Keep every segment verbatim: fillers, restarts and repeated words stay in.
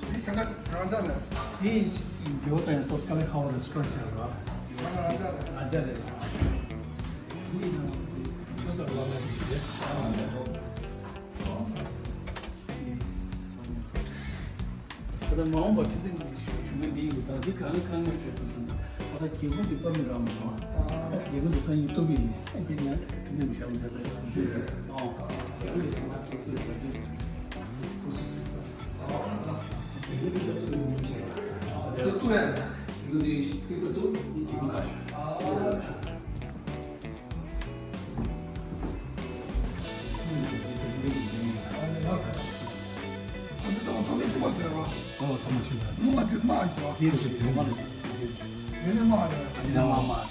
འདི་སེང་ག་རང་ཚ་ལ། དེའི་རྒྱལ་པོ་དང་ཡང་ཏོག་ཙམ་དཀའ་ལས་ཁག་པོ་རེད། སི་ཊྲག་ཅར་ར། སེང་ག་རང་ཚ་ལ། རང་ཚ་ལ། འདི་ཡིན་ན་ཆོས་ཚོགས་ལ་ལ་ཞིག་རེད། ད་ལྟ་མ་འོངས་པར་ཁྲི་འཛིན་གྱི་བཞུགས་མཁན་འདི་ཡིན། ད་འདི་གང་གང་ངོས་བྱས་སོང་ཙང་། ད་ལྟ་རྒྱལ་པོ་འདི་དཔའ་མི་རག་མ་སོང་། རྒྱལ་པོ་འདི་སང་ཉིན་སྟོབས་ཡིན། འདི་ནས་ཁྲི་འཛིན་གྱི་ཞབས་མཛད་ས་ཡོད་ཟེར་འདུག་ཨོ། རྒྱལ་པོ་འདི་ང་ཚོ་སྟོད་ལ་འདི་སྐུ་གཟུགས་སི་ས། རྒྱལ་པོ་འདི་སྟོད་ལ་ཉིན་བྱས། རྒྱལ་པོ་འདི་རྩིག་པ་འདུག་འདི་ཡིན་ན། ཨ་འདི་ད་ཐོག་མའི་གཅིག་པ་ཟེར་རོ། ཨོ་ཐོག་མ་གཅིག་པ། ངོ་མ་དེ་མ་ཡིན་པ། དེ་རེད་དེ་མ་རེད། དེ་ནི་མ་རེད། ཨ་ནི་མ་མ།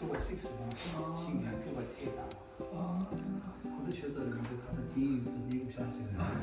Two by six དང་ཤིང་ཡང་two by eight དང་། ཁོ་ཚོ་ཆོས་ཚོགས་རེ་ང་ཚོའི་ཁ་སང་དེ་ཡིན་ཟེར་ནས་བཞག་ཅིག་རེད།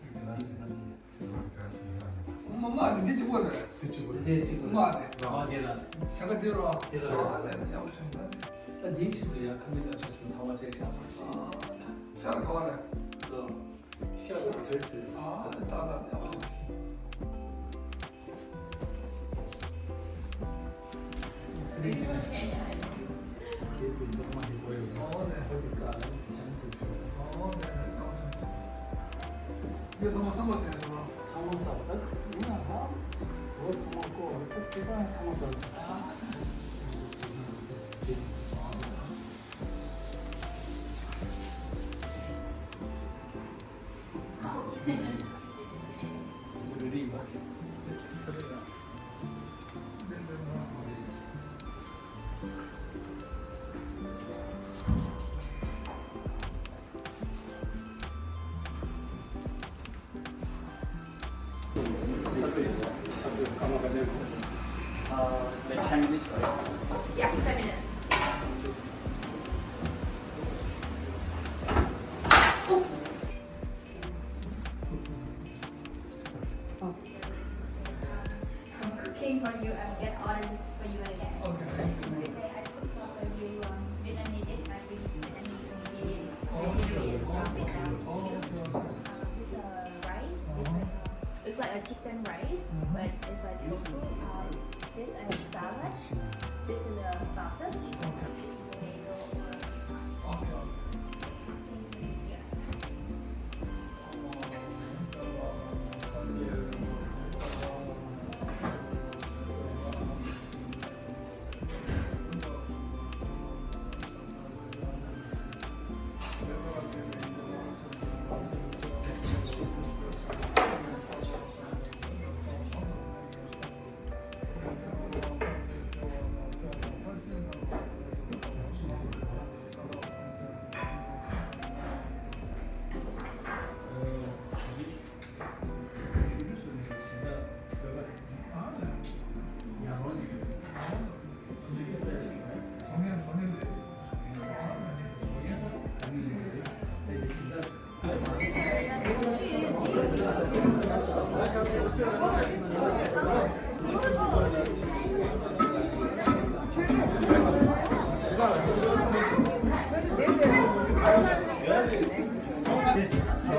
དེ་ག་ཟེར་ན་དེ། མ་མ་དེ་འདི་གཅིག་པོ་རེད། དེ་གཅིག་པོ་རེད། དེ་གཅིག་པོ་རེད། མ་དེ། ཨ་དེ་ལ། ད་ག་དེ་རོ། དེ་ལ། ཨ་ལས་ཡག་པོ་བྱུང་ད་དེ། ད་འདིའི་ཆེད་དུ་ཡང་ཁ་མིན་ལ་ཆ་ཞིག་ཚང་མ་ཅེག་བཞག་སོང་ཞིག་ཨ་ནི་ཤར་ག་བ་རེད། ལོ། ཤར་ག་བ་རེད། ཨ་ནི་ད་ད་ཡག་པོ་བྱུང་ཞིག Uh, like ten minutes, right? Yeah, ten minutes. I'm cooking for you. I'll get order for you again. Okay, thank you. It's okay. I cook for you, um, Vietnamese dish. I bring Vietnamese ingredient. Oh, okay. Drop it down. Oh, okay, okay. Uh, this, uh, rice is like, uh, it's like a chicken rice, but it's like tofu. Um, this is salad. This is a sausage. Okay. Tomato or sausage. Okay, okay. Thank you.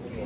Yeah.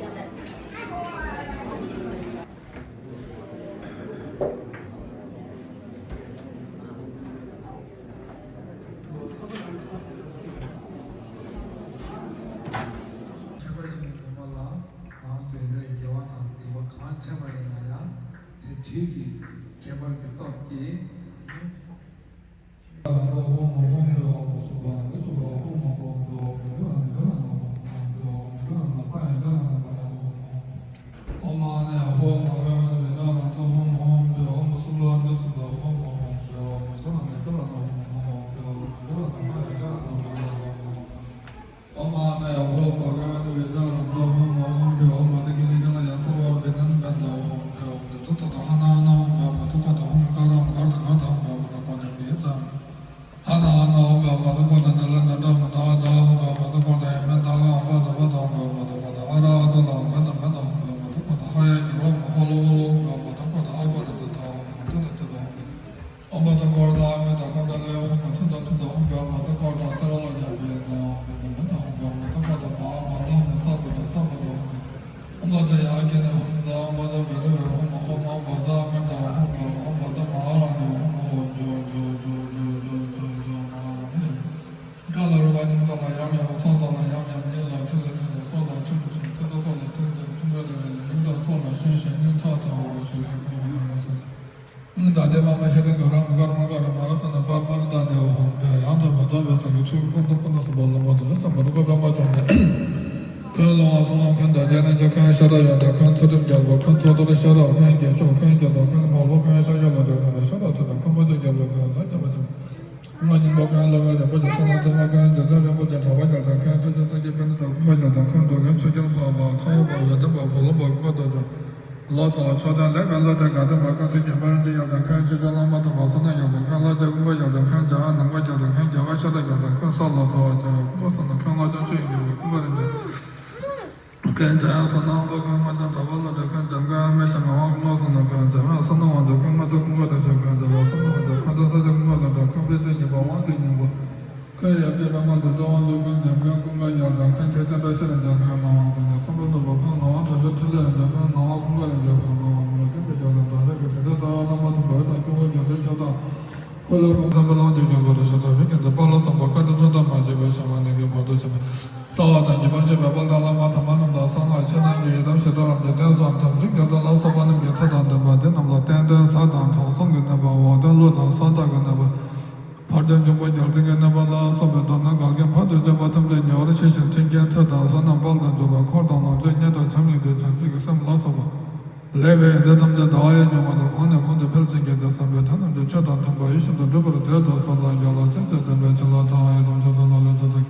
བར་དོའི་འབྱུང་པོ་རྒྱལ་བསྟན་གྱི་གནོད་པ་ལ་སོགས་པའི་དོན་རྣམས་འགལ་རྐྱེན་ཕར་འདུལ་བྱེད་པ་ཐམས་ཅད་ཉེ་བར་ཞི་ཞིང་མཐུན་རྐྱེན་མཐུ་དང་བསོད་ནམས་དཔལ་དང་འབྱོར་པ་འཁོར་དང་ལོངས་སྤྱོད་རྙེད་དང་བྱམས་སྙིང་རྗེ་བྱང་ཆུབ་ཀྱི་སེམས་ལ་སོགས་པ་ལེགས་པའི་ཡོན་ཏན་ཐམས་ཅད་ཟླ་བ་ཡི་སྙིགས་མ་དང་གོང་ནས་གོང་དུ་འཕེལ་ཅིང་རྒྱས་ཏེ་བསམ་པའི་དོན་རྣམས་ཀྱི་ཆོས་དང་མཐུན་པ་ཡིད་བཞིན་དུ་འགྲུབ་པར་མཛོད་དུ་གསོལ་ལ། རྒྱལ་བ་སྲས་བཅས་སྟོན་པའི་ཆོས་ལ་དང་ཡི་དམ་ཆོས་ཐོབ་ནོར་ལུགས་ཐོབ་ཚིག་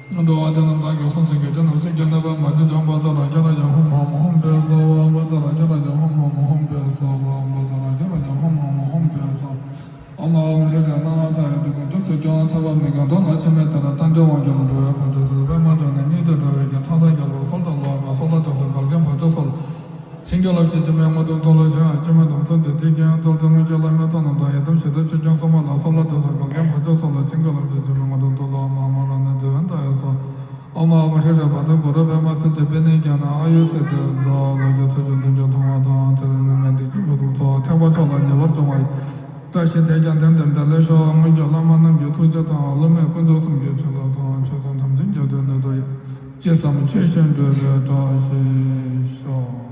འགྲོ་བ་དེ་རྣམས་བདག་གིས་གསུངས་ཚིག་གི་དེ་རྣམས་ཚིག་གི་གནོད་པ་མ་བྱེད་འཇོམས་པ་ཙཱ་ར་ཁྱེད་རང་ཡང་ཧཱུྃ་ཧཱུྃ་ཧཱུྃ་ཕཊ་སྭཱ་ཧཱ། པ་ཙཱ་ར་ཁྱེད་རང་ཡང་ཧཱུྃ་ཧཱུྃ་ཧཱུྃ་ཕཊ་སྭཱ་ཧཱ། པ་ཙཱ་ར་ཁྱེད་རང་ཡང་ཧཱུྃ་ཧཱུྃ་ཧཱུྃ་ཕཊ་སྭཱ་ཧཱ། ཨོཾ་ཨཱཿཧཱུྃ་ཧྲཱིཿ་ཧྲཱིཿ། སྣང་བ་མཐའ་ཡས་འབྲས་བུ་འབྱུང་ཚུལ་ཀྱང་ཐར་པ་མི་འགལ་མདོར་ན་འཆི་མེད་དེ་ལ་རྟེན་འབྲེལ་དབང་བསྐུར་ལ་འགྲོ་བའི་བར་ཆད་སེལ། པདྨ་འབྱུང་གནས་སྙིང་དུ་འགྲོ་བའི་རྒྱུ་ཐོག་མཐའ་རྒྱལ་པོར་འཁོར་དང་ལོ་མ་སོགས་ལ་སྟོན་པའི་འགལ་རྐྱེན་བར་ཆད་སོལ། བྱིན་གྱིས་བརླབ་ཕྱིར་སྤྱན་མའི་རྔ་སྒྲོན་མཐོལ་ལོ། གཞན་ཡང་སྤྱན་མའི་སྡོམ་བརྩོན་ཏེ་ཐིག་གིས་གཡོན་གཏོར་ཏེ་སྔོན་སྐྱེས་བླ་མའི་ཚོགས་རྣམས་དང་ཡི་དམ་ཞལ་ཏེ་ཆོས་སྐྱོང་སྲུང་མ་ལ་སོགས་ལ་སྟོན་ལ་འགལ་རྐྱེན་བར་ཆད་སོལ་ལོ། བྱིན་གྱིས་བརླབ་ཕྱིར་སྤྱན་མའི་རྔ་སྒྲོན་མཐོལ་ལོ། ཨོཾ་ཨ་ར་ཎི་ཛི་ཝནྟ་ཡེ་སྭཱ་ཧཱ། ཨོཾ་ཨཱཿཧཱུྃ་ཧྲཱིཿ་ཧྲཱིཿ། བར་དོའི་སྒོ་རུ་པདྨ་བཙུན་ཏེ་པཎྜི་ཏ་ནི་ཨཱ་ཡུ་སྟེ་དེ་ཛྭ། ལོ་རྒྱུས་ཐོས་བྱུང་དོན་བརྒྱུད་མཐོང་བ་དང་། ཚེ་རིང་ནད་མེད་བདེ་སྐྱིད་འཕྲོག་གཏུམ་སོགས་ཐེག་པ་མཆོག་ལ་ཉེ་བར་འབྱུང་བ་ཡི། བཀྲ་ཤིས་དེས་ཀྱང་དེང་འདིར་བདེ་ལེགས་ཤོག་སྔོན་གྱི་བླ་མ་རྣམས་ཀྱི་ཐུགས་རྗེ་དང་། སློབ་མའི་དཀོན་མཆོག་གསུམ་གྱི་བྱིན་རླབས་དང་། ཆོས་སྲུང་དམ་ཅན་གྱི་མདུན་ནས་ཐོབ་ཡོད། ཅི་བསམ་ཆོས་བཞིན་འགྲུབ་པའི་བཀྲ་ཤིས་ཤོག་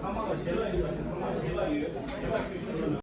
ཚང་མ་ལ་ཞལ་ལག་ཡོད་པ་དེ་ཚང་མ་ཞལ་ལག་ཡོད། ཞལ་ལག་ཞུ་ཞུ་ལ་